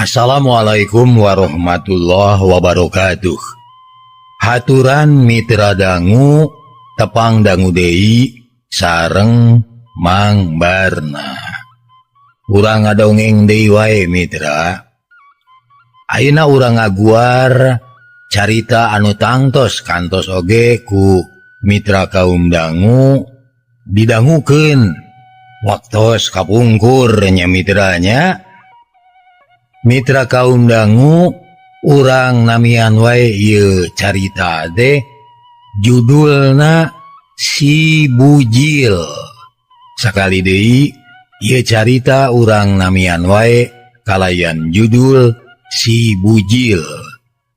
Assalamualaikum warahmatullahi wabarakatuh. Haturan mitra dangu tepang dangu deui sareng Mang Barna. Urang ngadongeng deui wae mitra. Ayeuna urang ngaguar carita anu tangtos kantos oge ku mitra kaum dangu didangukeun waktos kapungkur nya mitranya. Mitra kaum dangu urang namian wae ieu carita teh judulna Si Bujil. Sakali deui ieu carita urang namian wae kalayan judul Si Bujil.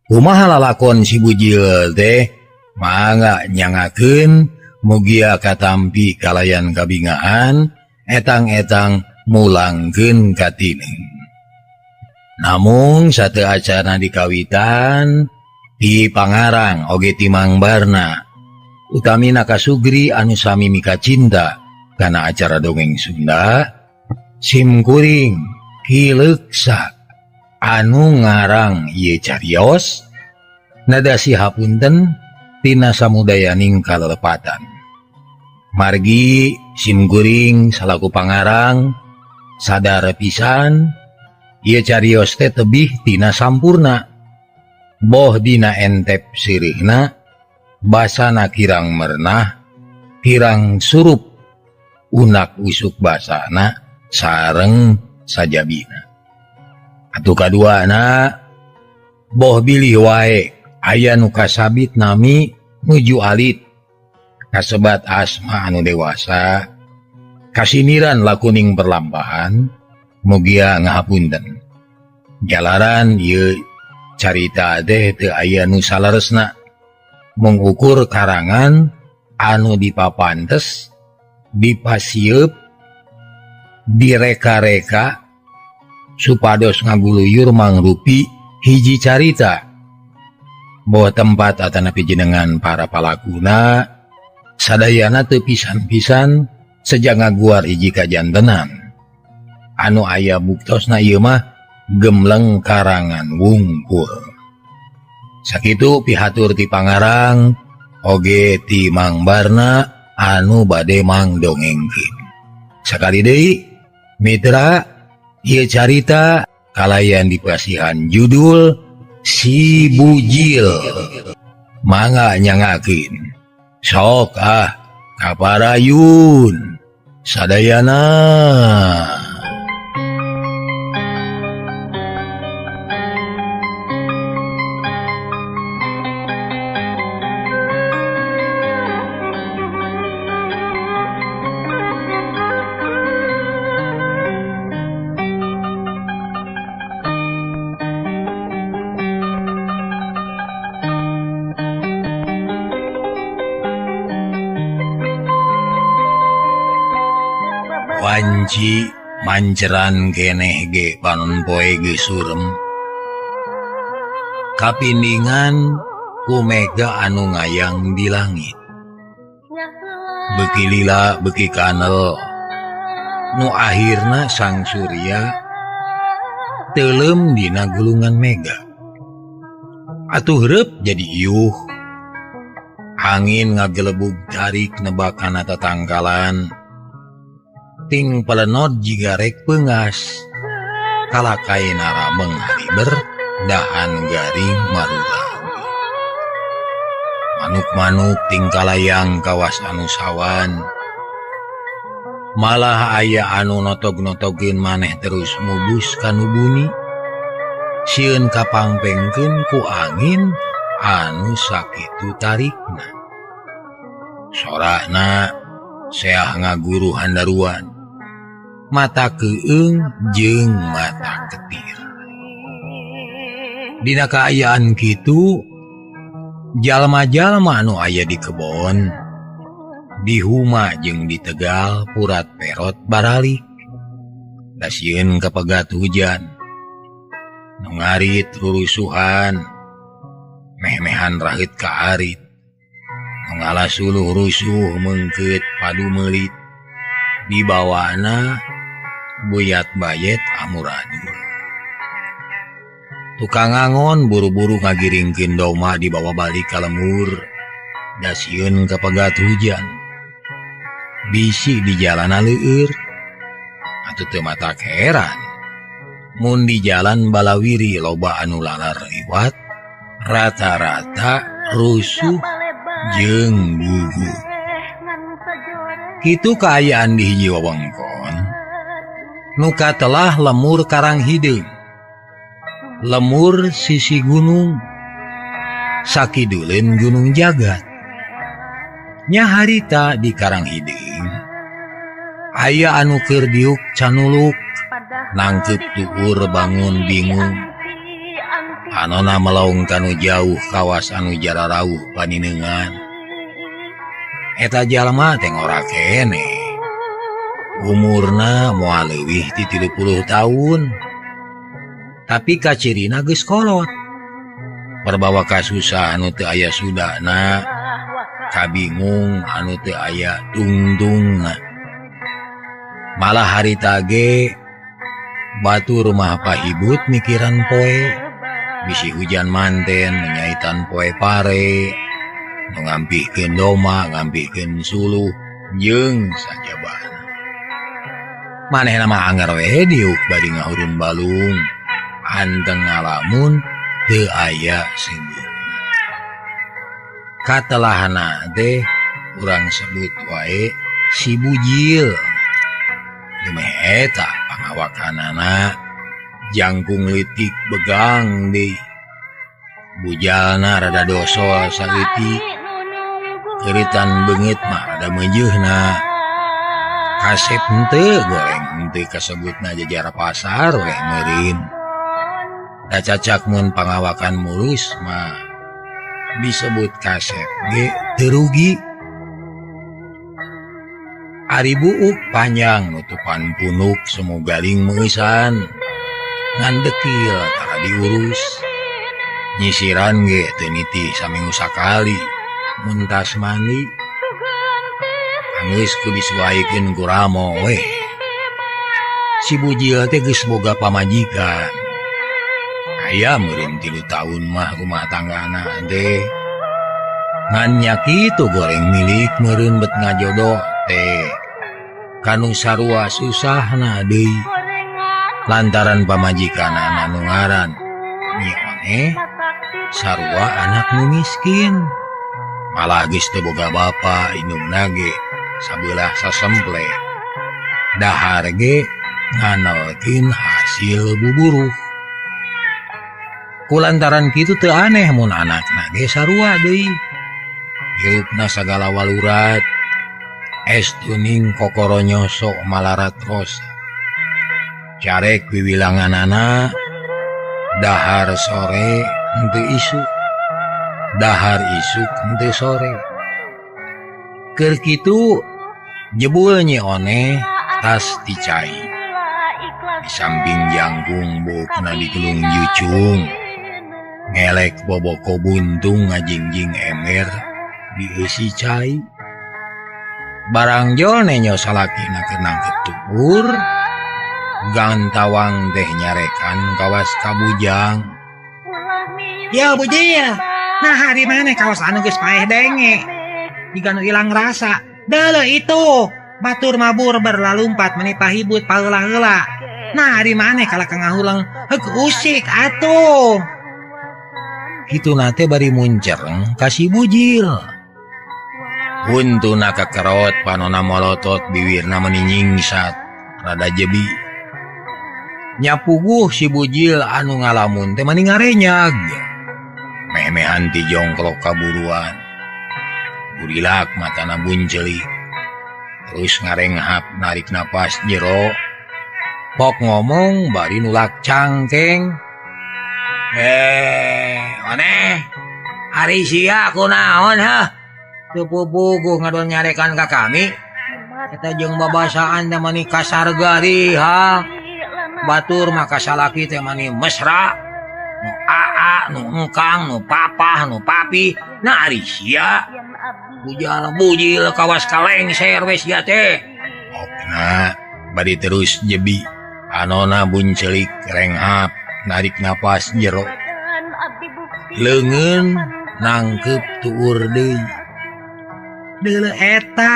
Kumaha lalakon Si Bujil teh mangga nyangakeun mugia katampi kalayan kabingahan etang-etang mulangkeun katineng. Namung satu acara dikawitan di Pangarang oge ti Mang Barna utamina kasugri anu sami mika cinta kana acara dongeng Sunda simkuring Ki Leuksa anu ngarang ieu carios nada sihapunten tina samudayaning kalelepatan. Margi simkuring salaku pangarang sadar pisan ieu carios teh tebih tina sampurna boh dina entep sirihna basana kirang merenah kirang surup unak usuk basana sareng sajabina. Atuh kaduana boh bilih wae aya nu kasabit nami nuju alit kasebat asma anu dewasa kasiniran lakuning perlampahan mugia ngahapunten. Jalaran ieu carita teh teu aya nu saleresna mengukur karangan anu dipapantes dipasieup direka-reka supados ngaguluyur mangrupi hiji carita bahwa tempat atanapi jenengan para palakuna sadayana teu pisan-pisan sejak ngaguar hiji kajantenan anu aya buktosna ieu mah gemleng karangan wungkul. Sakitu pihatur ti Pangarang oge ti Mang Barna anu bade mang dongengkeun. Sakali deui mitra ieu carita kalayan dipasihan judul Si Bujil. Mangga nyangakeun. Sok ah kaparayun sadayana. Wanci manceran keneh ge panon poe geus surem. Kapindingan ku mega anu ngayang di langit. Beuki lila beuki kanel. Nu akhirna sang surya teuleum dina gulungan mega. Atuh reup jadi iuh. Angin ngagelebug tarik nebakana tatangkalan. Ting pelenod jiga rek peungas kalakai narameng hariber dahan garing marura. Manuk-manuk ting kalayang kawas anu sawan malah aya anu notog-notogkeun maneh terus mubus kanu buni sieun kapangpengkeun ku angin anu sakitu tarikna. Sorana seah ngaguru handaruan mata keung jeung mata ketir. Dina kaayaan kitu jalma-jalma anu aya di kebon di huma jeung di tegal purat perot baralik da sieun kapegat hujan nu ngarit rurusuhan meh-mehan raheut ka arit ngala suluh rusuh meungkeut padu meulit dibawana buyat bayet amuradul. Tukang angon buru-buru ngagiringkeun doma dibawa balik ka lemur. Da sieun kapegat hujan. Bisi di jalana leueur. Atuh teu matak heran. Mun di jalan balawiri loba anu lalar liwat, rata-rata rusuh jeung gugup. Kitu kaayaan di hiji wewengkon nu katelah lemur Karang Hideung. Lemur sisi gunung sakiduleun Gunung Jagat. Nya harita di Karang Hideung aya anu keur diuk canuluk nangkep tuur bangun bingung. Anona melaung kanu jauh kawas anu jararauh paninengan. Eta jalma teh ngora keneh. Umurna moal leuwih ti 30 tahun. Tapi kacirina geus kolot. Perbawa kasusah anu teu aya sudana, kabingung anu teu aya tungtungna. Malah harita ge batur mah pahibut mikiran poe, bisi hujan manten nyaitan poe pare, nu ngampihkeun doma, ngampihkeun suluh jeung sajabana. Manehna mah anger we diuk bari ngahurun balung. Anteng ngalamun teu aya seubeuh. Katelahana teh urang sebut wae si Bujil. Dumeh eta pangawakanana jangkung leutik begang deui. Bujalna rada dosol saeutik. Keuritan beungeut mah rada meujeuhna. Kasep henteu goreng henteu kasebutna jajar pasar we meureun. Da cacak mun pangawakan mulus mah disebut kasep ge teu rugi. Ari buuk panjang nutupan punuk semu galing meusan ngan dekil tara diurus. Nyisiran ge teu nitih saminggu sakali mun tas mandi. Geus ku disuaikeun ku ramo we. Si Bujil teh geus boga pamajikan. Aya meureun 3 tahun mah rumah tanggana teh. Ngan nya kitu goreng milik meureun bet ngajodoh teh. Kanu sarua susahna deui. Lantaran pamajikanana nu ngaran Nyi Oneh sarua anak nu miskin. Malah geus teu boga bapa indungna ge sabelah sasemple. Dahar ge nganalkeun hasil buburuh. Kulantaran kitu teu aneh mun anakna ge sarua deui. Hirupna sagala walurat. Es tuning kokoro nyosok malarat rosa. Carek wiwilanganana dahar sore henteu isuk. Dahar isuk henteu sore. Keur kitu jebul Nyi Oneh tas dicai. Di samping jangkung buukna digelung jucung. Ngelek boboko buntung ngajingjing ember dieusi cai. Barang jol nenyo salakina keur nangkep tuur, gantawang teh nyarekan kawas ka bujang. Yo Bujil, nah hari mana kawas anu geus paeh denge. Jiga nu ilang rasa. Deuleu itu, batur mabur berlalumpat meni pahibut paheula-heula. Nah hari mana kalah ka ngahuleng heuk usik atuh. Kituna teh bari muncereng ka si Bujil. Huntuna kakerot panona molotot biwirna meni nyingsat rada jebi. Nyapuguh si Bujil anu ngalamun teh mani ngarenyag. Meh-mehan ti jongklok kaburuan. Burilak matana buncelik. Terus ngarenghap narik napas jero. Pok ngomong bari nulak cangkeng. Oneh, ari sia kunaon hah? Teu pupuguh ngadon nyarekan ka kami. Eta jeung babasaan teh mani kasar gari ha. Batur mah kasalaki teh mani mesra. Nu aa, nu engkang, nu papah, nu papi. Nah ari sia bujal bujil kawas kalengser we sia teh. Okna bari terus jebi. Anona buncelik renghap Narik napas jero. Leungeun nangkeup tuur deui. Deuleu eta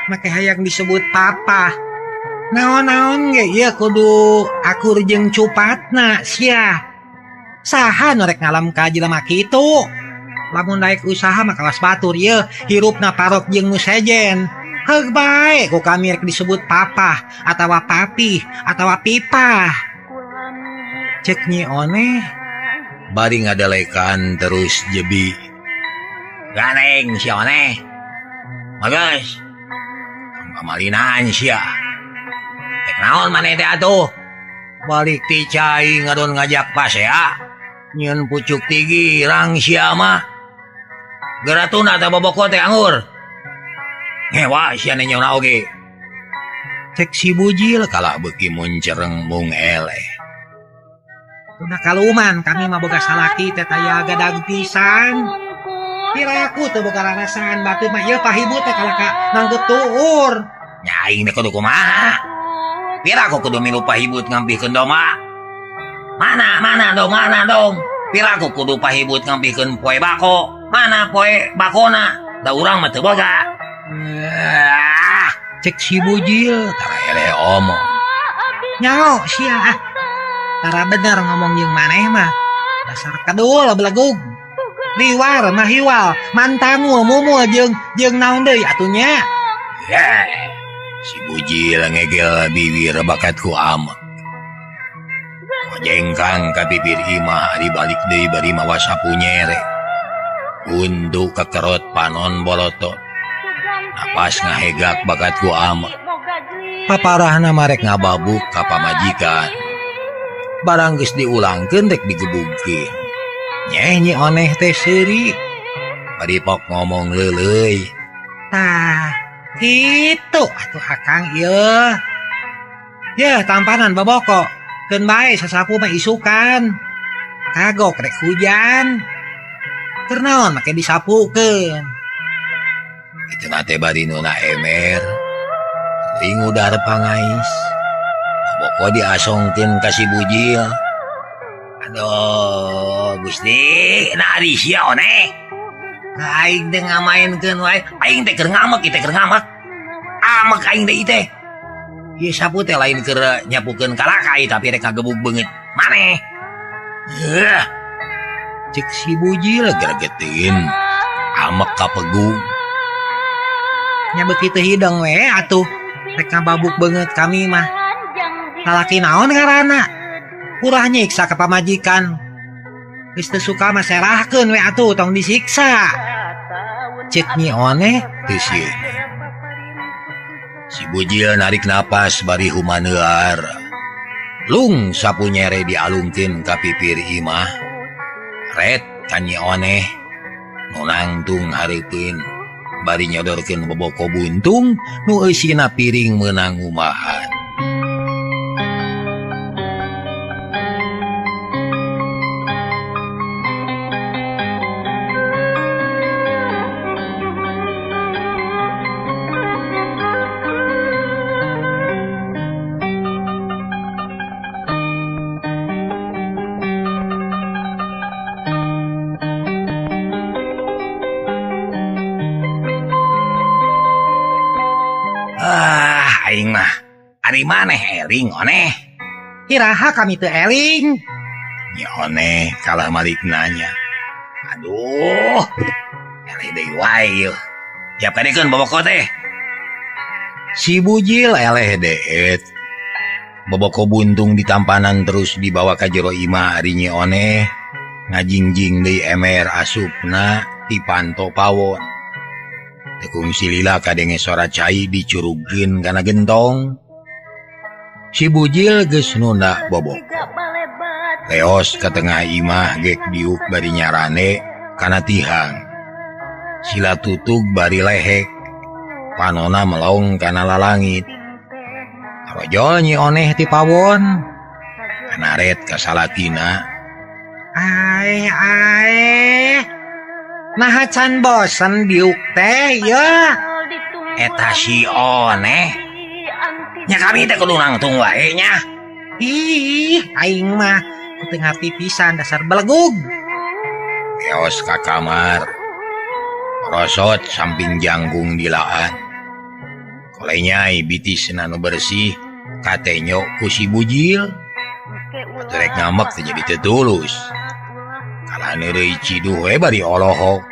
make hayang disebut papa. Naon-naon ge ieu kudu akur jeung cupatna sia. Saha nu rek ngalam ka jelema kitu? Lamun naik usaha mah kawas batur ieu hirupna parok jeung nu sejen. Heug bae ku kami rek disebut papa atawa papih atawa pipah. Cek Nyi Oneh bari ngadalekan terus jebi. Ganeng si Oneh. Bagus. Pamalinan sia. Rek naon maneh teh atuh? Balik ti cai ngadon ngajak pasea. Nyieun pucuk ti girang sia mah. Geratuna teh boboko teh anggur. Ngewa sia nenyona oge. Cek si Bujil kalah beuki muncereng mung eleh. Tuna kaluman kami mah boga salaki teh taya gadag pisan. Piraku teu boga rarasaan batur mah ieu pahibut teh kalah ka nangkeup tuur. Nya aing teh kudu kumaha? Piraku kudu milu pahibut ngampihkeun domba? Mana mana dong mana dong? Piraku kudu pahibut ngampihkeun poe bako? Mana poe bakona? Da urang mah teu boga. Cek si Bujil tara eleh omong. Nyaho sia ah. Tara bener ngomong jeung maneh mah. Dasar kedul belegug. Liwar mah hiwal, mantangul mumul jeung jeung naon deui atuh nya. Si Bujil ngegel bibir bakat ku amek. Mojengkang ka bibir imah dibalik deui bari mawa sapu nyere. Undu kekerot panon bolotot. Napas ngahegak bakat ku amek. Paparahna marek ngababuk ka pamajikan. Barang geus diulangkeun rek digebugkeun. Nyeh Nyi Oneh teh seuri. Bari pok ngomong leuleuy. Tah, kitu atuh akang ieu. Yeuh tampanan boboko. Keun bae sasapu mah isukan. Kagok rek hujan. Keur naon make disapukeun. Itu nate bari nuna emer. Teuing udar pangais. Boko diasongkeun ka si Bujil. Aduh, Gusti, nah ari sia Oneh. Aing teh ngamaenkeun wae. Aing teh keur ngamek, ieu teh keur ngamek. Amek aing teh ieu teh. Ieu sapu teh lain keur nyapukeun kalakai tapi rek ngagebug beungeut maneh. Heuh. Cek si Bujil gregetin. Amek kapegung. Nya beuki teu hideng we atuh. Rek ngababuk beungeut kami mah. Lalaki naon ngaranna? Urah nyiksa ka pamajikan. Geus teu suka mah serahkeun we atuh tong disiksa. Cek Nyi Oneh teu sieun. Si Bujil narik napas bari humaneuar. Lung sapu nyere dialungkeun ka pipir imah. Ret ka Nyi Oneh nu nangtung hareupeun bari nyodorkeun boboko buntung nu eusina piring meunang umahan. Aing mah ari maneh eling Oneh. Iraha kami teu eling. Nyi Oneh kalah malik nanya. Aduh, eleh deui wae ieu. Tiap kadekeun boboko teh. Si Bujil eleh deet. Boboko buntung ditampanan terus dibawa ka jero imah ari Nyi Oneh ngajingjing deui emer asupna ti panto pawon. Tekung silila kadenge sora cai dicurugkeun kana gentong. Si Bujil geus nunda boboko. Leos ka tengah imah gek diuk bari nyarane kana tihang. Sila tutug bari lehek. Panona melong kana lalangit. Rojol Nyi Oneh ti pawon. Kanaret ka salakina. Aeh aeh. Nah can bosen diuk teh ya. Eta si Oneh. Nya kami teh kudu nangtung wae nya. Ih, aing mah teu ngarti pisan dasar belegug. Eos ka kamar. Rosot samping jangkung dilaan. Kolenyai bitisna nu bersih katenyo ku si Bujil. Atuh rek ngambek teh jadi teu tulus. Kalah neureuy ciduh we bari olohok.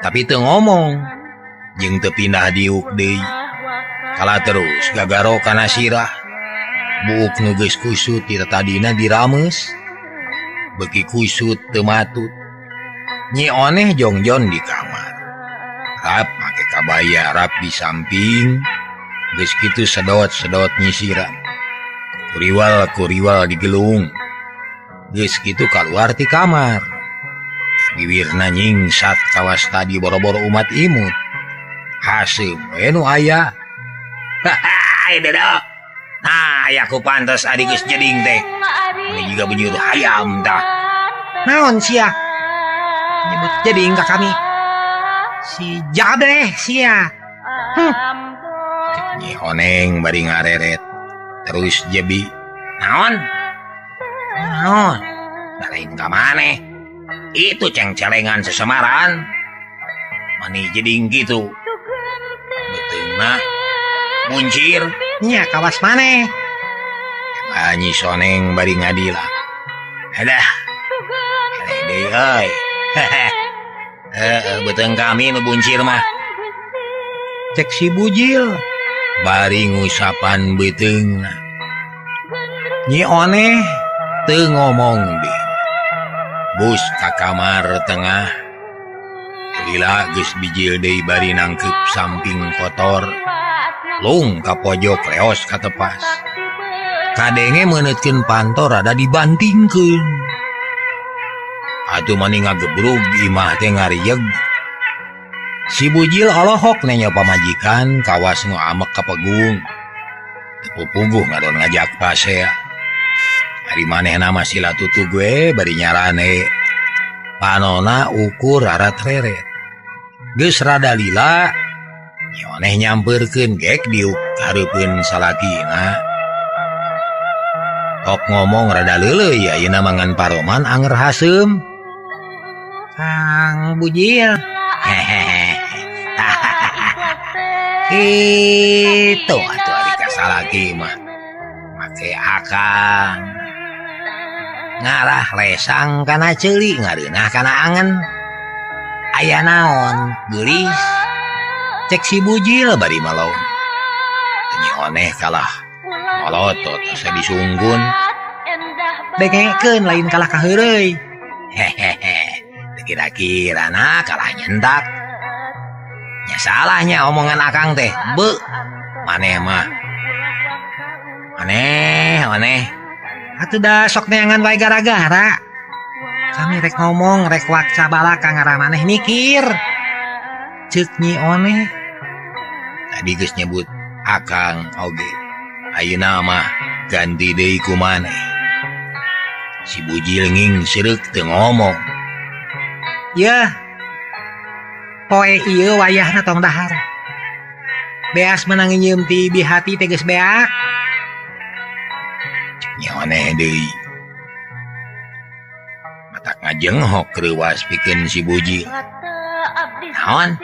Tapi teu ngomong. Jeung teu pindah diuk deui. Kalah terus gagaro kana sirah. Buuk nu geus kusut ti tadina dirameus. Beuki kusut teu matut. Nyi Oneh jongjon di kamar. Rap make kabaya rap di samping. Geus kitu sedot-sedot nyisiran. Kuriwal-kuriwal digelung. Geus kitu kaluar ti kamar. Biwirna nyingsat kawas tadi boro-boro umat imut. Haseum we nu aya. Hahaha, dedo. Nah, aya ku pantes adi geus jeding teh. Ini juga bunyur hayam tah. Naon sia? Nyebut jeding ka kami. Si jadeh sia. Nyi Oneng bari ngareret. Terus jebi. Naon? Naon? Lain ka maneh. Itu ceng-celengan sesemaran. Mani jeding gitu. Beuteungna muncir. Nya kawas maneh. Nyi Soneng bari ngadila. Adah. Eleh deui euy. Heeh, beuteung kami nu buncir mah. Cek si Bujil bari ngusapan beuteungna. Nyi Oneh teu ngomong deui. Bus ka kamar tengah. Lila geus bijil deui bari nangkeup samping kotor. Lung ka pojok leos ka tepas. Kadenge meuneutkeun panto rada dibantingkeun. Atuh mani ngagebrug imah teh ngarieg. Si Bujil olohok nenya pamajikan kawas nu amek ka pegung. Teu puguh ngadon ngajak pasea. Ari manehna mah sila tutug we bari nyarane. Panona ukur rarat reret. Geus rada lila, Nyi Oneh nyampeurkeun gek diuk hareupeun salakina. Tok ngomong rada leuleuy ayeuna mangan paroman anger haseum. Kang Bujil. Hehehe. Itu atuh ari ka salaki mah. Make akang. Ngarah lesang kana ceuli ngareunah kana angen. Aya naon geulis. Cek si Bujil bari malong. Nyi Oneh kalah molotot asa disunggun. Dengekeun lain kalah ka heureuy. Hehehe. Kira-kira na kalah nyentak. Nya salahnya omongan akang teh. Be, maneh mah. Maneh, maneh. Atuh da sok neangan wae gara-gara. Kami rek ngomong rek wakca balaka ngarah maneh mikir. Ceuk Nyi Oneh. Tadi geus nyebut akang oge. Ayeuna mah ganti deui ku maneh. Si Bujil ngingsereuk teu ngomong. Yeuh. Poe ieu wayahna tong dahar. Beas menang nyium ti bihati teh geus beak. Cek Nyi Oneh deui. Matak ngajenghok reuwas pikeun si Bujil. Naon?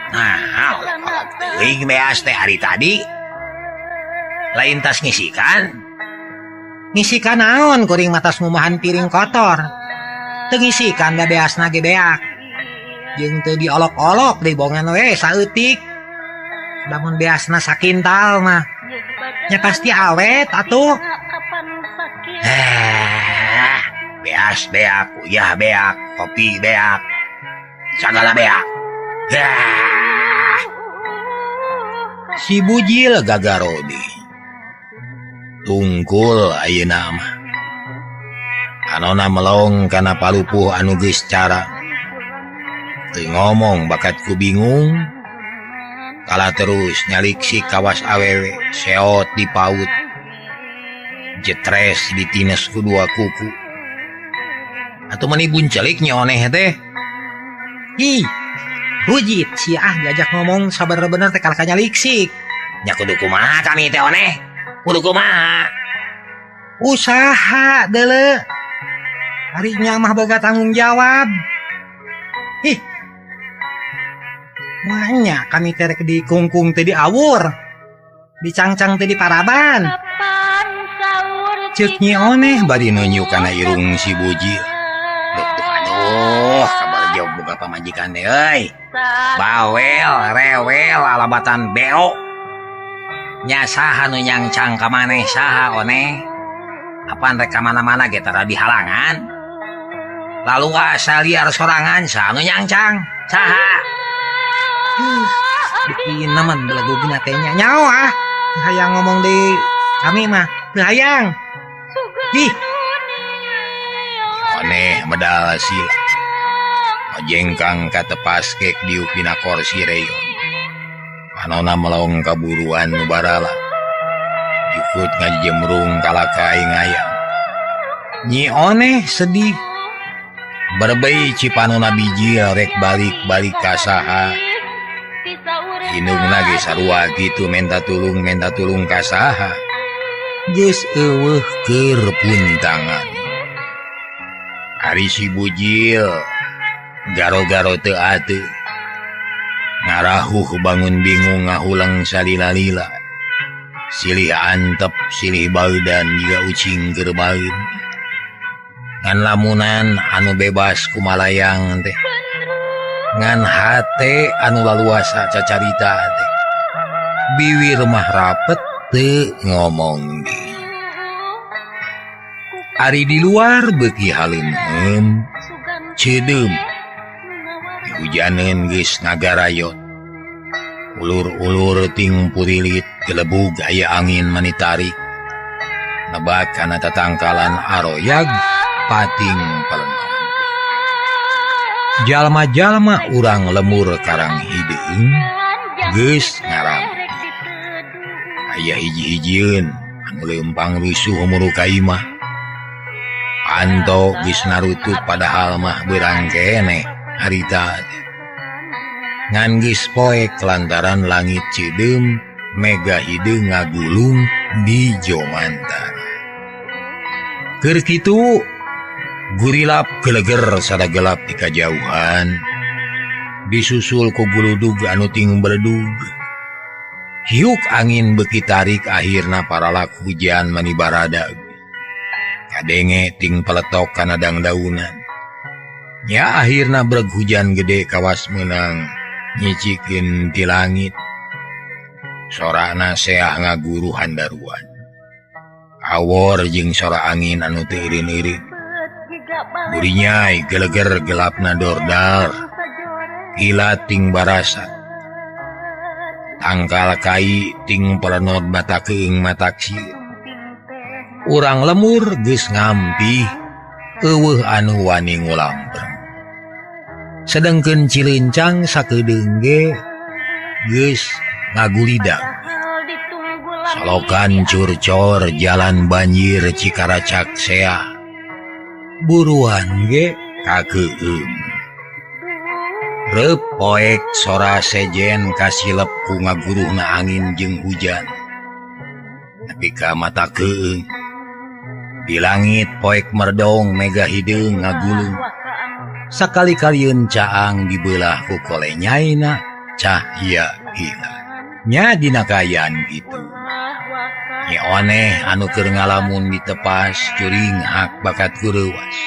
Nah, olok-olok teuing beas teh hari tadi. Lain tas ngisikan. Ngisikan naon kuring matas ngumahan piring kotor. Teu ngisikan da beasna ge beak. Jeung teu diolok-olok dibongan we saeutik. Lamun beasna sakintal mah nya pasti awet atuh. Beas beak, uyah beak, kopi beak, sagala beak. Si Bujil gagarodi. Tungkul ayeuna mah. Anona melong kana palupuh anu geus cara. Teu ngomong bakat ku bingung. Kala terus nyalik si kawas awewe, seot dipaut. Jetres ditines ku dua kuku. Atuh mani buncelik Nyi Oneh teh. Ih, rujit si ah diajak ngomong sabener-bener teh kalah nyaliksik. Nya kudu kumaha kami teh Oneh? Kudu kumaha? Usaha deuleu. Ari nya mah boga tanggung jawab. Ih. Makanya kami terek di kungkung teh di awur. Dicangcang teh di paraban. Ceuk Nyi Oneh bari nunjuk kana irung si Bujil. Aduh, kabar jauh boga pamajikan teh euy. Bawel, rewel, alabatan beo. Nya saha nu nyangcang ka maneh saha Oneh? Apaan rek ka mana-mana ge tara dihalangan? Lalu asa liar sorangan saha nu nyangcang? Saha? Bikin naman belegugna teh nya nyawa. Hayang ngomong di kami mah, teu hayang. Ih. Oneh medal sila. Ojengkang katepas kek diupina korsi reyon. Panona melong kaburuan nu barala. Jukut ngajemrung kalakai ngayang. Nyi Oneh sedih. Berbei cipanona bijil rek balik-balik ka saha. Indungna ge sarua kitu menta tulung ka saha. Geus eueuh keur puntangan. Ari si Bujil garo-garo teu ateu. Ngarahuh bangun bingung ngahuleng salila-lila. Silih antep, silih baudan jiga ucing keur baeud. Ngan lamunan anu bebas kumalayang teh. Ngan hate anu laluasa cacarita teh. Biwir mah rapet teu ngomong deui. Ari di luar beuki haleumheum, ceudeum. Hujaneun geus ngagarayot. Ulur-ulur ting purilit gelebug aya angin manitarik. Nebak kana tatangkalan aroyag pating paleman. Jalma-jalma urang lemur karang hideung geus ngarampi. Aya hiji-hijieun anu leumpang rusuh muru ka imah. Anto geus narutut padahal mah beurang keneh harita teh. Ngan geus poek lantaran langit ceudeum mega hideung ngagulung di jomantara. Keur kitu gurilap geleger sada gelap di kajauhan disusul ku guludug anu ting beledug. Hiuk angin beuki tarik akhirna paralak hujan mani baradag. Kadenge ting peletok kana dangdaunan. Nya akhirna breg hujan gede kawas meunang nyicikeun ti langit. Sorana seah ngaguru handaruan. Awor jeung sora angin anu teu irin-irin. Burinyai geleger gelapna dordar. Kilat ting barasa. Tangkal kai ting pelenot batakeung mataksi. Urang lemur geus ngampih eueuh anu wani ngulampreng. Sedengkeun Cilincang sakedeung ge geus ngagulidag. Solokan curcor jalan banjir Cikaracak sea. Buruan ge kakeueum. Reup poek sora sejen kasilep ku ngaguruhna angin jeung hujan. Nepi ka mata keueung. Di langit poek merdong mega hideung ngagulung. Sakali-kalieun caang dibelah ku kolenyaina cahya gila. Nya dina kaayaan kitu. Nyi Oneh anu keur ngalamun ditepas curing hak bakat kureuwas.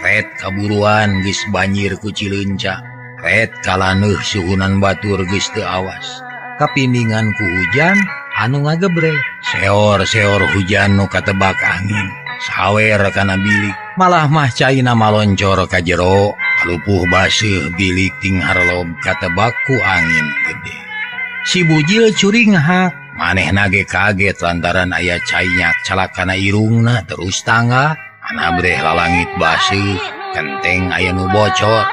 Ret kaburuan geus banjir ku Cileunca. Ret kalaneuh suhunan batur geus teu awas. Kapindingan ku hujan anu ngagebre. Seor-seor hujan nu katebak angin. Sawer kana bilik. Malah mah caina maloncor ka jero. Lupuh baseuh bilik ting harlob katebak ku angin gede. Si Bujil curing hak. Manehna ge kaget lantaran aya cai nyak calak kana irungna terus tangga. Anabreh lalangit baseuh, kenteng aya nu bocor.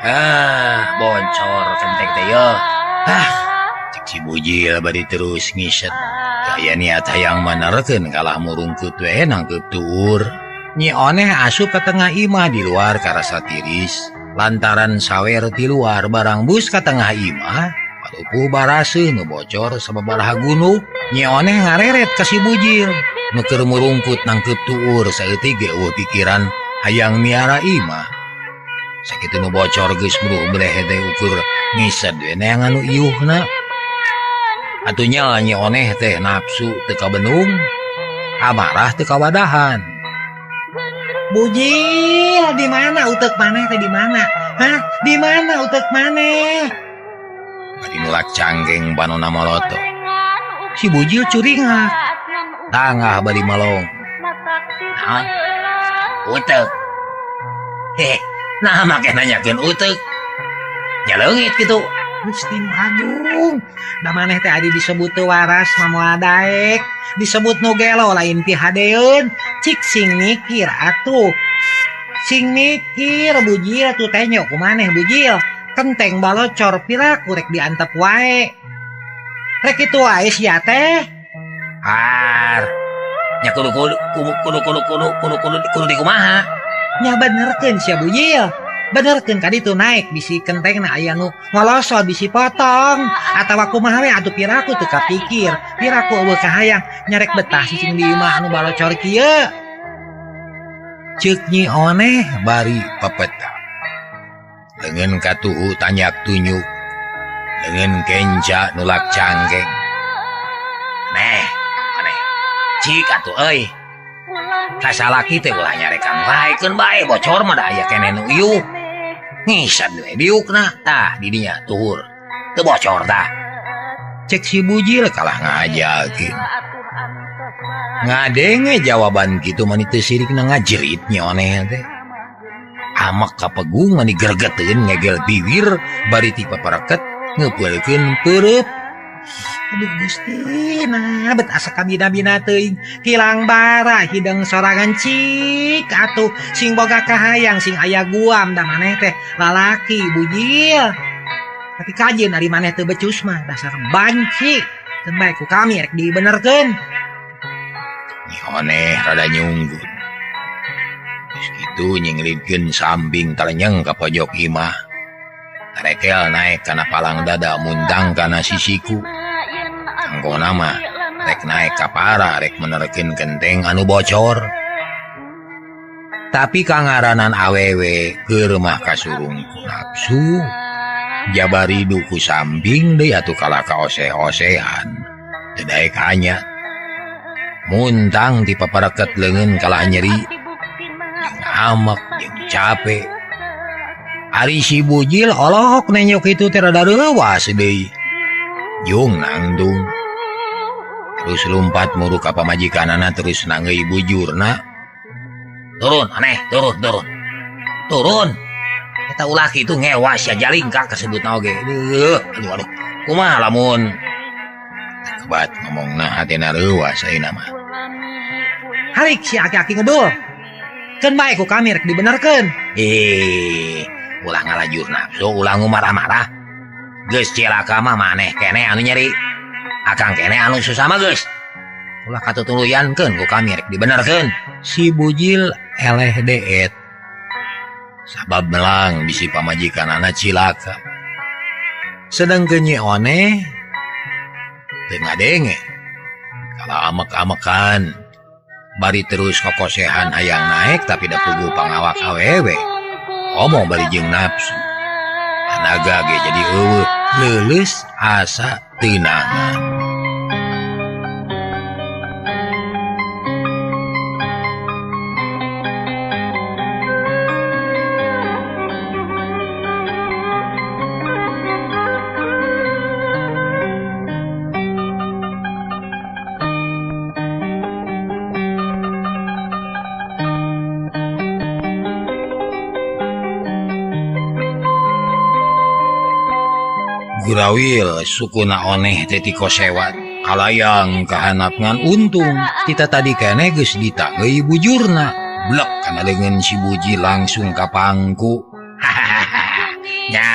Ah, bocor kenteng teh yeuh. Ah, cek si Bujil bari terus ngiset. Aya niat hayang manerkeun kalah murungkut we nangkeup tuur. Nyi Oneh asup ka tengah imah di luar karasa tiris. Lantaran sawer ti luar barang bus ka tengah imah. Palupuh baraseuh nu bocor sababaraha gunung. Nyi Oneh ngareret ka si Bujil. Nu keur murungkut nangkeup tuur saeutik ge eueuh pikiran hayang miara imah. Sakitu nu bocor geus mruh beleh teh ukur ngised we neangan nu iuhna. Atuh nya Nyi Oneh teh nafsu teu kabenung, amarah teu kawadahan. Bujil, di mana utek maneh teh di mana? Hah? Di mana utek maneh? Bari nulak canggeng panona moloto. Si Bujil curingah. Tangah bari malong. Nah, utek. Heh, nah make nanyakeun utek. Nya leungit kitu. Gusti nu agung. Da maneh teh adi disebut teu waras mah moal daek. Disebut nu gelo lain pihadeun. Cik sing mikir atuh. Sing mikir Bujil tuh teh nyo kumaneh Bujil. Kenteng balocor piraku rek diantep wae. Rek kitu wae sia teh. Har. Nya kudu kudu kudu kudu kudu kudu kudu kudu dikumaha. Nya benerkeun sia Bujil. Benerkeun ka ditu naik bisi kentengna aya nu ngolosot bisi potong atawa kumaha we atuh piraku teu kapikir. Piraku eueuh kahayang nyarek betah cicing di imah anu balocor kieu. Ceuk Nyi Oneh bari pepeta. Leungeun katuhu tanyak tunyuk. Leungeun kenca nulak cangkeng. Neh, aneh. Cik atuh euy. Kasalaki teh ulah nyarekan wae keun bae bocor mah da aya keneh nu iuh. Ngisad we diukna tah di dinya tuhur. Teu bocor tah. Cek si Bujil kalah ngajakeun. Ngadenge jawaban kitu mani teu sirikna ngajerit Nyi Oneh teh. Amak kapegung mani gergeteun ngegel bibir bari ti papareket ngeupeulkeun peureub. Aduh Gusti, nah bet asa kabina-bina teuing kilang bara hideng sorangan cik atuh sing boga kahayang sing aya guam da maneh teh lalaki Bujil. Tapi kajeun ari maneh teu becus mah dasar banci. Keun bae ku kami rek dibenerkeun. Nyi Oneh rada nyunggut. Geus kitu nyinglidkeun samping talenyeng ka pojok imah. Tarekel naek kana palang dada muntang kana sisiku. Anggona mah rek naek ka para rek menerkeun kenteng anu bocor. Tapi kangaranan awewe keur mah kasurung ku nafsu. Jabari duku samping deui atuh kalah ka oseh-osehan. Teu daek hanya. Muntang ti papareket leungeun kalah nyeri. Jeung amek jeung capek. Ari si Bujil olohok nenyok itu teh rada reuwas deui. Jung nangtung. Terus lumpat muru ka pamajikanana terus nanggeuy bujurna. Turun aneh, turun, turun. Turun. Eta ulah kitu ngewas sia jalingkak kasebutna oge. Aduh, aduh, aduh. Kumaha lamun kebat ngomongna hatena reuwas ayeuna mah. Harik si aki-aki ngedul. Keun bae ku kami rek dibenerkeun. Ulah ngalajur nafsu, ulah ngumarah-marah. Geus cilaka mah maneh keneh anu nyeri. Akang keneh anu susah mah geus. Ulah katutuluyankeun ku kami rek dibenerkeun. Si Bujil eleh deet. Sabab melang bisi pamajikanana cilaka. Sedangkeun Nyi Oneh teu ngadenge. Kala amek-amekan bari terus kokosehan hayang naek tapi da puguh pangawak awewe. Omong bari jeung nafsu. Tanaga ge jadi eueuh leuleus asa teunangan. Gurawil sukuna oneh teh ti kosewat kalayang kahanap ngan untung kita tadi keneh geus ditanggeuy bujurna blek kana leungeun si Buji langsung ka pangku. Hahaha nya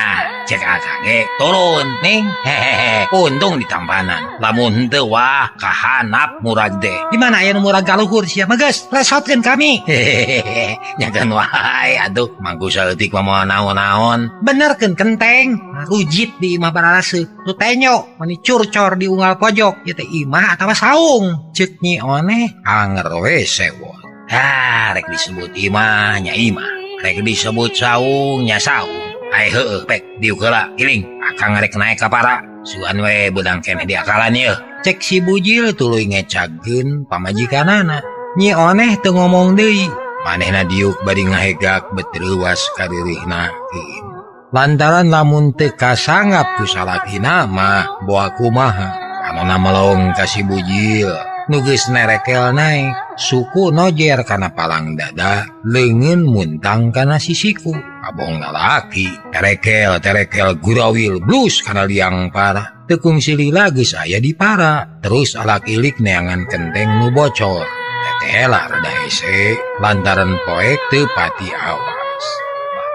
Cek akang ge turun ning. Hehehe, untung ditampanan. Lamun henteu wah kahanap murag teh. Di mana aya nu murag ka luhur sia? Mah geus resotkeun kami. Hehehe, nyakeun wae atuh. Mangku saeutik mah moal naon-naon. Benerkeun kenteng, rujit di imah bararaseuh. Nu tenyo mani curcor di unggal pojok, ieu teh imah atawa saung. Ceuk Nyi Oneh anger we sewot. Ah, rek disebut imah nya imah, rek disebut saung nya saung. Ai heueuh pek diuk heula iling, akang rek naek ka para. Sugan we beudang keneh diakalan yeuh. Cek si Bujil tuluy ngecagkeun pamajikanana. Nyi Oneh teu ngomong deui. Manehna diuk bari ngahegak betreuwas kareureuhna. Lantaran lamun teu kasanggap ku salakina mah boa kumaha. Anona melong ka si Bujil nu geus nerekel naek, suku nojer kana palang dada, leungeun muntang kana sisiku. Abong lalaki terekel terekel gurawil blus kana liang para. Teu kungsi lila geus aya di para. Terus alak ilik neangan kenteng nu bocor. Tetela rada hese lantaran poek teu pati awas.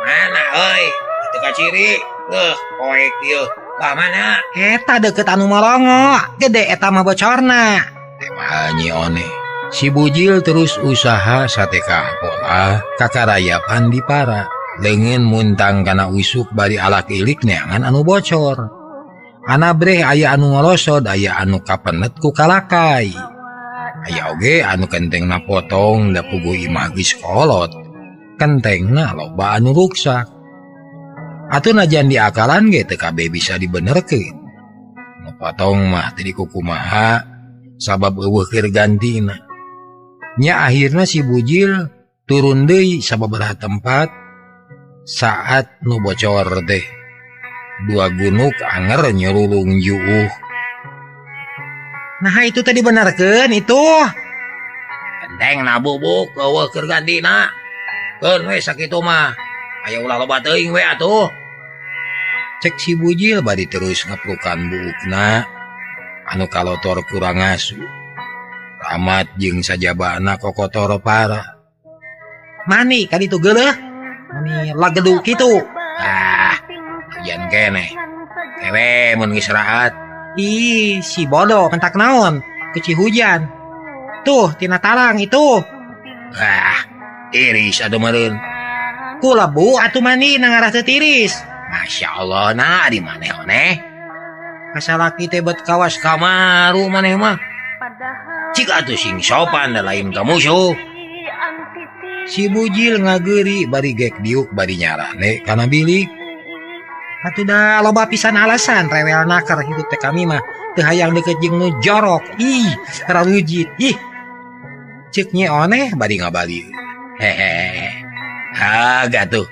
Mana euy? Teu kaciri. Heuh, poek ieu. Bah mana? Eta deukeut anu molongo, gede eta mah bocorna. Teh Nyi Oneh. Si Bujil terus usaha satekah pola kakarayapan di para. Leungeun muntang kana usuk bari alak ilik neangan anu bocor. Anabreh aya anu ngolosod, aya anu kapenet ku kalakai. Aya oge anu kentengna potong da puguh imah geus kolot. Kentengna loba anu ruksak. Atuh najan diakalan ge teu kabeh bisa dibenerkeun. Nu potong mah teu dikukumaha sabab eueuh keur gantina. Nya akhirna si Bujil turun deui sababaraha tempat saat nu bocor teh. Dua gunuk anger nyurulung juuh. Nah itu tadi benerkeun itu. Kenteng na bubuk eueuh keur gantina. Keun we sakitu mah. Aya ulah loba teuing we atuh. Cek si Bujil bari terus ngeplukan buukna anu kalotor kurang asu. Ramat jeung sajabana kokotor para. Mani kan itu geuleuh. Mani lageduk kitu. Ah, hujan keneh. Kewe mun geus raat. Ih, si bodoh mentak naon? Keci hujan. Tuh, tina tarang itu. Ah, tiris atuh meureun. Ku lebu atuh mani na ngarah teu tiris. Masya Allah, nah di maneh oneh. Kasalaki teh bet kawas kamaru maneh mah. Cik atuh sing sopan da lain ka musuh. Si Bujil ngageuri bari gek diuk bari nyarane kana bilik. Atuh da loba pisan alasan rewel naker hidup teh kami mah teu hayang deukeut jeung nu jorok. Ih, rarujit. Ih. Ceuk Nyi Oneh bari ngabali. Hehehe. Haga tuh.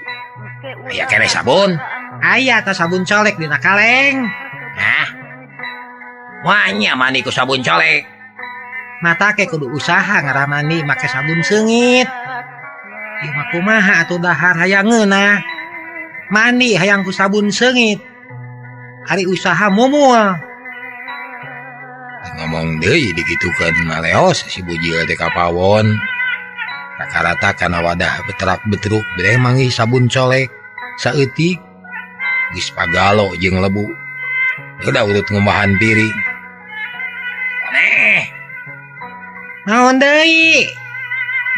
Aya keneh sabun. Aya tah sabun colek dina kaleng. Nah. Wanya mani ku sabun colek. Mata ke kudu usaha ngaramani make sabun seungit. Ieu mah kumaha atuh dahar hayang ngeunah. Mandi hayang ku sabun seungit. Ari usaha mumul. Ngomong deui dikitukeun maleos si Bujil teh ka pawon. Kakarata kana wadah beterak-beteruk breh manggih sabun colek saeutik geus pagalo jeung lebu. Udah urut ngumbahan piring. Aneh. Naon deui?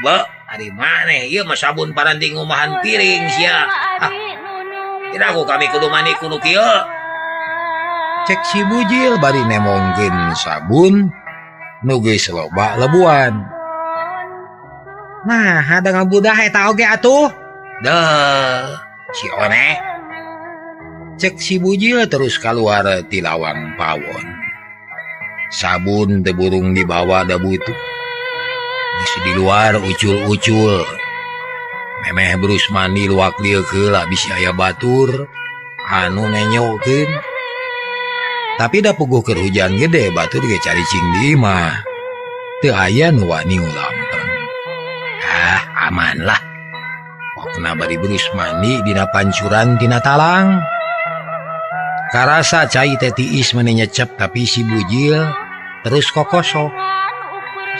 Be, ari maneh ieu mah sabun paranti ngumahan piring sia. Ah. Kira aku kami kudu mandi kudu kieu. Cek si Bujil bari nemongkeun sabun nu geus loba lebuan. Nah, ada ngabudah eta oge atuh. Deh, si Oneh. Cek si Bujil terus keluar ti lawang pawon. Sabun teu burung dibawa da butuh. Geus di luar ucul-ucul. Memeh berus mandi luak lieu heula bisi aya batur anu nenyokeun. Tapi da puguh keur hujan gede batur ge caricing di imah. Teu aya nu wani ngulampeng. Ah, aman lah. Pokna bari berus mandi dina pancuran tina talang. Karasa cai teh tiis meni nyecep tapi si Bujil terus kokosok.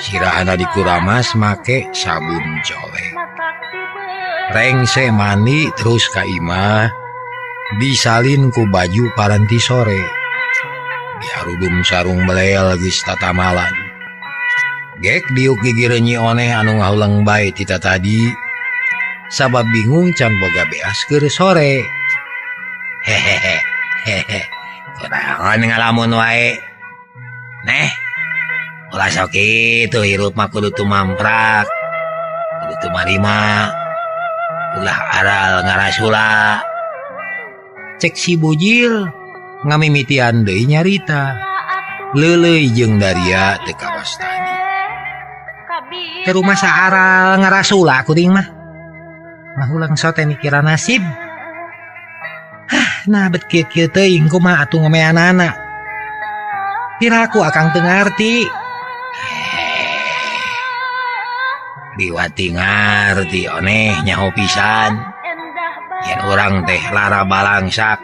Sirahana dikuramas make sabun colek. Rengse mandi terus ka imah. Disalin ku baju paranti sore. Diharudum sarung belel geus tatamalan. Gek diuk gigir Nyi Oneh anu ngahuleng bae tita tadi. Sabab bingung can boga beas keur sore. Hehehe hehe. Kunaon ngalamun wae. Neh. Ulah sok kitu hirup mah kudu tumamprak. Kudu tumarima. Ulah aral ngarasula. Cek si Bujil ngamimitian deui nyarita. Leuleuy jeung Daria teu kawastani. Ke rumah saaral ngarasula kuring mah. Ngahulang sote mikiran nasib. Hah, nah bet kieu-kieu teuing kumaha atuh ngomeanana. Piraku akang teu ngarti. Diwati ngarti oneh nyaho pisan. Yen urang teh lara balangsak.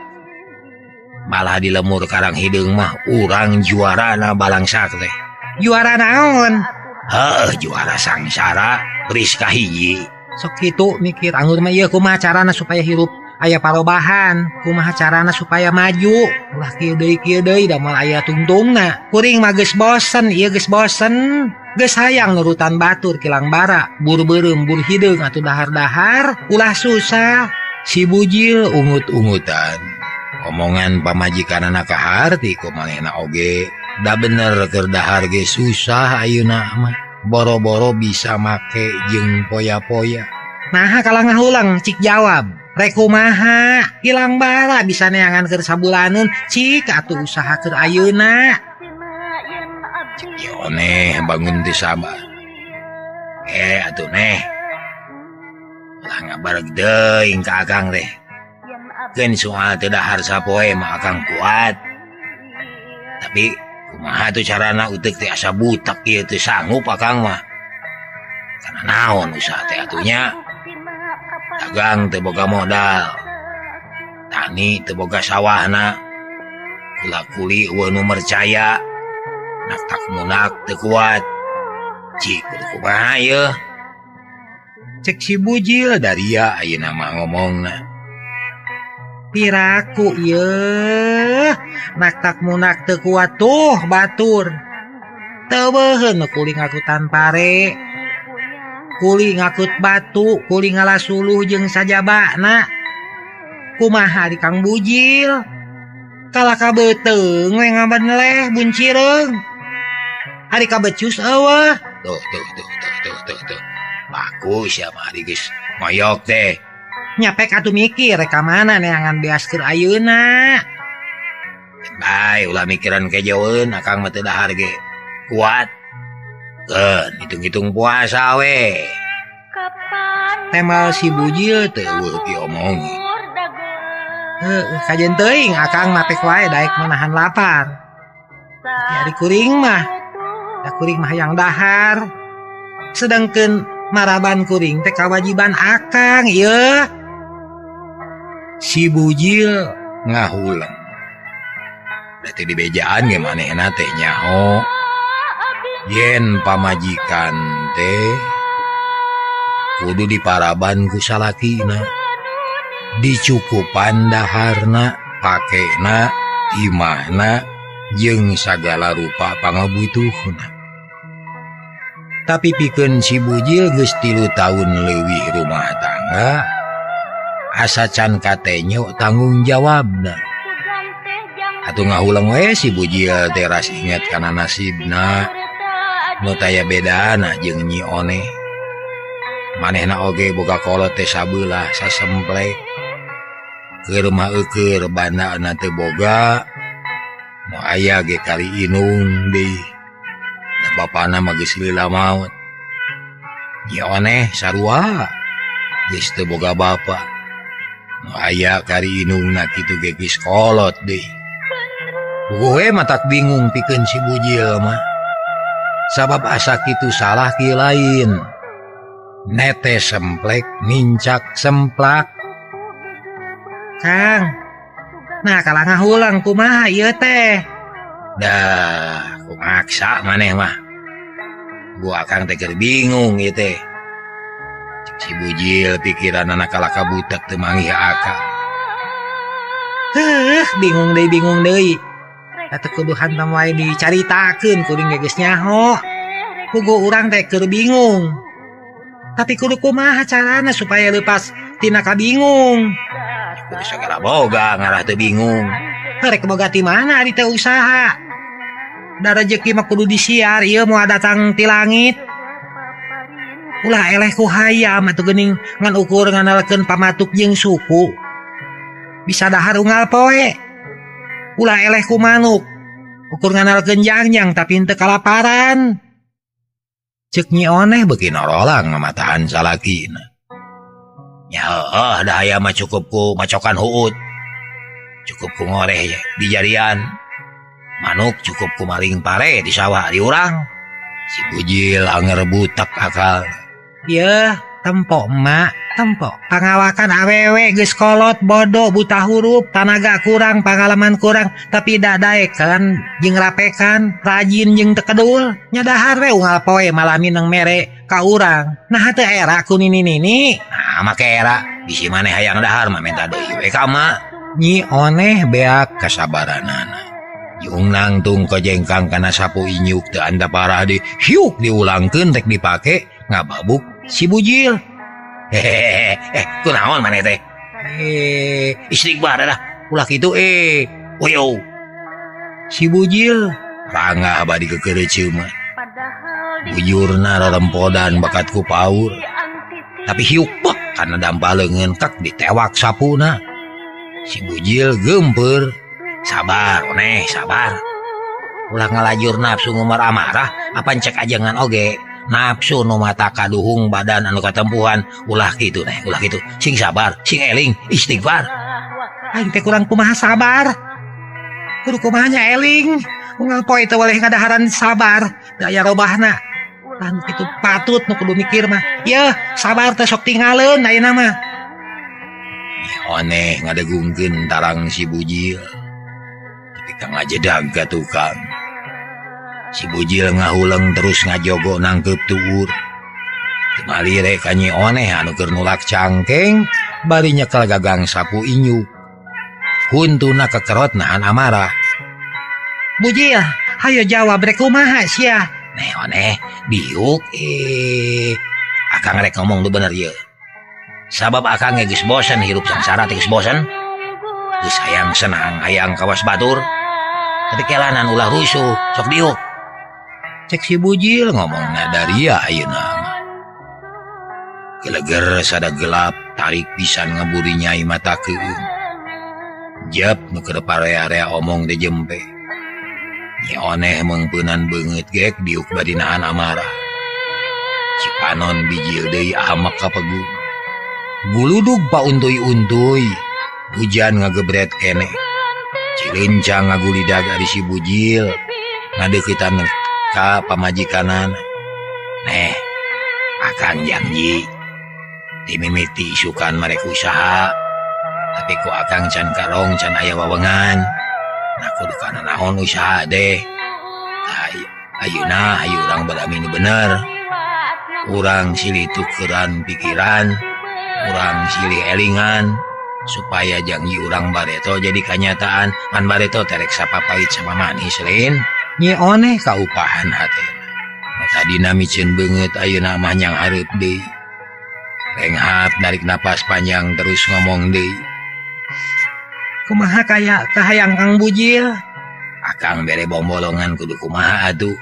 Malah di lemur karang hideung mah urang juarana balangsak teh. Juara naon? Heuh, juara sangsara Rizka hiji. Sok kitu mikir anggur mah ieu kumaha carana supaya hirup aya parobahan, kumaha carana supaya maju. Ulah kieu deui da moal aya tungtungna. Kuring mah geus bosen, ieu geus bosen. Geus hayang nurutan batur kilang bara, bur beureum bur hideung atuh dahar-dahar, ulah susah. Si Bujil ungut-ungutan. Omongan pamajikanana kaharti ku manehna oge. Da bener keur dahar ge susah ayeuna mah. Boro-boro bisa make jeung poya-poya. Naha kalah ngahulang cik jawab. Rek kumaha hilang bara bisa neangan keur sabulaneun cik atuh usaha keur ayeuna. Cik oneh bangun teu sabar. Atuh neh. Ulah ngabareg deui ka akang teh. Keun soal teu dahar sapoe mah akang kuat. Tapi kumaha tuh carana uteuk teh asa butak ieu teu sanggup akang mah. Karena naon usaha teh atunya. Dagang teu boga modal. Tani teu boga sawahna. Kula kuli eueuh nu mercaya. Nak tak munak teu kuat. Cik kudu kumaha ieu? Cek si Bujil Daria ayeuna mah ngomongna. Piraku ieu nak tak munak teu kuat tuh batur. Teu beuheun kuli ngakutan pare. Kuli ngakut batu, kuli ngalasuluh jeung sajabana. Kumaha di Kang Bujil? Kalah ka beuteung we ngabenleh buncireung. Ari ka becus eueuh. Tuh tuh tuh tuh tuh tuh tuh. Bagus ya mah ari geus moyok teh. Nyapek atuh mikir rek ka mana neangan beas keur ayeuna. Bae ulah mikiran kejauheun akang mah teu dahar ge kuat. Keun hitung-hitung puasa we. Temal si Bujil teu eueuh diomongi. Heuh, kajeun teuing akang mah pek wae daek menahan lapar. Tapi ari kuring mah, da kuring mah hayang dahar. Sedangkeun maraban kuring teh kawajiban akang ieu. Si Bujil ngahuleng. Berarti di bejaan ge manehna teh nyaho. Yen pamajikan teh kudu diparaban ku salakina. Dicukupan daharna, pakena, imahna, jeung sagala rupa pangabutuhna. Tapi pikeun si Bujil geus 3 tahun leuwih rumah tangga, asa can katenyo tanggung jawabna. Atuh ngahuleng we si Bujil teh ras inget kana nasibna. Nu taya bedana jeung Nyi Oneh. Manehna oge boga kolot teh sabelah sasemplek. Keur mah eueur bandana teu boga, nu aya ge kali inung deui. Da bapana mah geus lila maot. Nyi Oneh sarua geus teu boga bapa. Nu aya kari inungna kitu ge geus kolot deui. Puguh we matak bingung pikeun si Bujil mah. Sabab asa kitu salah ki lain. Nete semplek nincak semplak. Kang, nah kalah ngahulang kumaha ieu teh? Dah, kumaksa maneh mah. Gua akang teh keur bingung ieu teh. Cek si Bujil pikiranana kalah kabutek teu manggih akal. Heuh, bingung deui. Atuh kudu hantam wae dicaritakeun kuring ge geus nyaho. Puguh urang teh keur bingung. Tapi kudu kumaha carana supaya leupas tina kabingung. Kudu sagala boga ngarah teu bingung. Rek boga ti mana ari teu usaha. Da rejeki mah kudu disiar ieu moal datang ti langit. Ulah eleh ku hayam atuh geuning ngan ukur ngandalkeun pamatuk jeung suku. Bisa dahar unggal poe. Ulah eleh ku manuk. Ukur ngandalkeun jangjang tapi henteu kalaparan. Cek Nyi Oneh beuki norolang mamatahan salakina. Nya heueuh da hayam mah cukup ku macokan huut. Cukup ku ngoreh di jarian. Manuk cukup ku maling pare di sawah di urang. Si Bujil anger butak akal. Yeuh, tempok emak, tempok. Pangawakan awewe geus kolot, bodoh, buta huruf, tanaga kurang, pangalaman kurang, tapi dadaekan jeung rapekan, rajin jeung teu kedul. Nya dahar we unggal poe malami nang mere ka urang. Nah teu era ku nini-nini. Nah make era, bisi maneh hayang dahar mah minta deui we ka emak. Nyi Oneh beak kasabaranana. Yung nangtung kejengkang kana sapu inyuk teu anda parah di hiuk diulangkeun rek dipake ngababuk si Bujil. Hehehe, kunaon maneh teh? Istighfar dah. Ulah kitu Woyo. Si Bujil rangah bari kekeureuceum mah. Bujurna rorempodan bakat ku paur. Tapi hiuk bek kana dampal leungeun kek ditewak sapuna. Si Bujil geumpeur. Sabar, Oneh, sabar. Ulah ngalajur nafsu ngumar amarah, apan cek ajengan oge. Nafsu nu mata kaduhung badan anu katempuhan, ulah kitu neh, ulah kitu. Sing sabar, sing eling, istighfar. Aing teh kurang kumaha sabar. Kudu kumaha nya eling. Unggal poe teu weleh ngadaharan sabar, daya robahna. Lan kitu patut nu kudu mikir mah. Yeuh, sabar teh sok tingaleun ayeuna mah. Nyi Oneh ngadegungkeun tarang si Bujil. Tapi kang ngajedag ka tukang. Si Bujil ngahuleng terus ngajogo nangkeup tuur. Timalire ka Nyi Oneh anu keur nulak cangkeng bari nyekel gagang sapu inyuk. Huntuna kekerot nahan amarah. Bujil, hayo jawab rek kumaha sia? Neh Oneh, diuk akang rek ngomong nu bener ieu. Sabab akang geus bosen hirup sangsara teh geus bosen. Geus hayang senang, hayang kawas batur. Tapi kelanan ulah rusuh, sok diuk. Cek si Bujil ngomong nadaria ayeuna mah. Geleger sada gelap tarik pisan ngaburi nyai mata keueung. Jep nu keur parea-area omong teh jempe. Nyi Oneh meungpeunan beungeut gek diuk bari nahan amarah. Cipanon bijil deui amak ka pegu. Guludug pauntuy-untuy, hujan ngagebret keneh. Cilincang ngagulidag ari si Bujil ngadeuketan ka pamajikanana. Neh, akang janji dimimiti isukan marek usaha, tapi ku akang can karong can aya wewengan. Nah kudu kana naon usaha deh. Ayeuna hayu urang berami nu bener. Urang silih tukeran pikiran, urang silih elingan supaya janji urang bareto jadi kanyataan. Pan bareto terek sapapait sama manis lain. Nyi Oneh kaupahan hatena. Tadina miceun beungeut ayeuna mah nyang hareup deui. Renghap narik napas panjang terus ngomong deui. Kumaha kaya kahayang Kang Bujil? Akang bere bombolongan kudu kumaha atuh.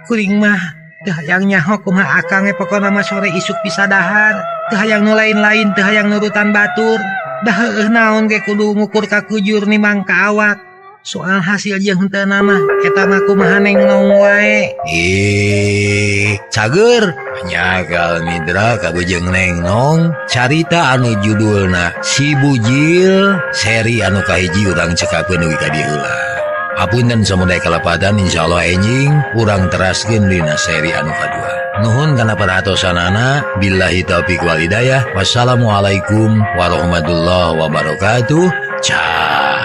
Kuring mah teu hayang nyaho kumaha akang pokona mah sore isuk bisa dahar. Teu hayang nu lain-lain, teu hayang nurutan batur. Dah heueuh naon ge kudu ngukur ka kujur nimang ka awak. Soal hasil jeung henteu mah eta mah kumaha neng nong wae. Cager nyagal mitra kabujeng neng nong carita anu judulna Si Bujil seri anu kahiji urang cekapkeun dugi ka dieu heula. Hapunten samudaya kalepatan, insyaallah enjing urang teraskeun dina seri anu kadua. Nuhun kana perhatosanana, billahi taufik wal hidayah. Wassalamualaikum warahmatullahi wabarakatuh. Cah.